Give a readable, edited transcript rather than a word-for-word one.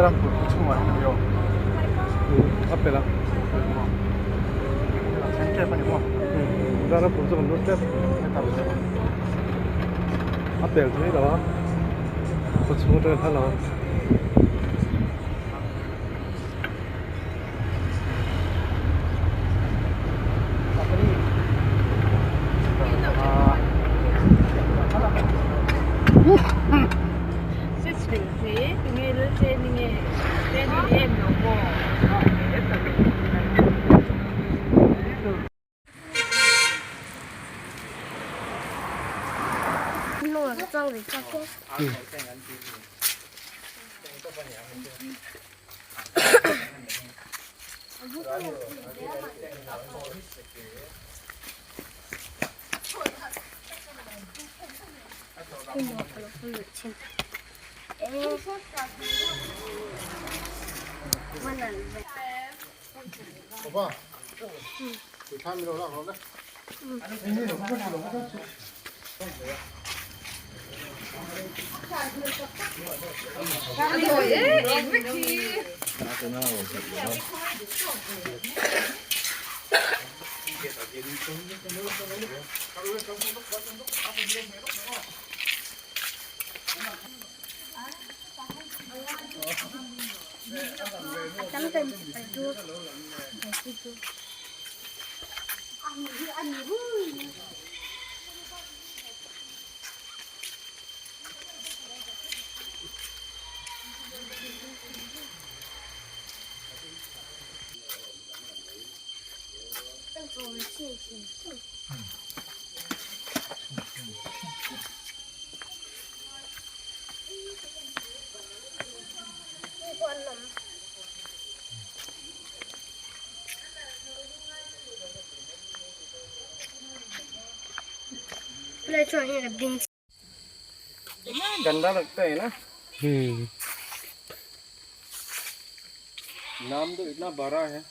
Rampur khaw chhungah hian a ni aw. A pelh a. A thleng tep a ni maw? Rampur chu kan lut tep. A pel thei lo a, khaw chhung atanga hla lo a. गंदा लगता है ना। नाम तो इतना बड़ा है।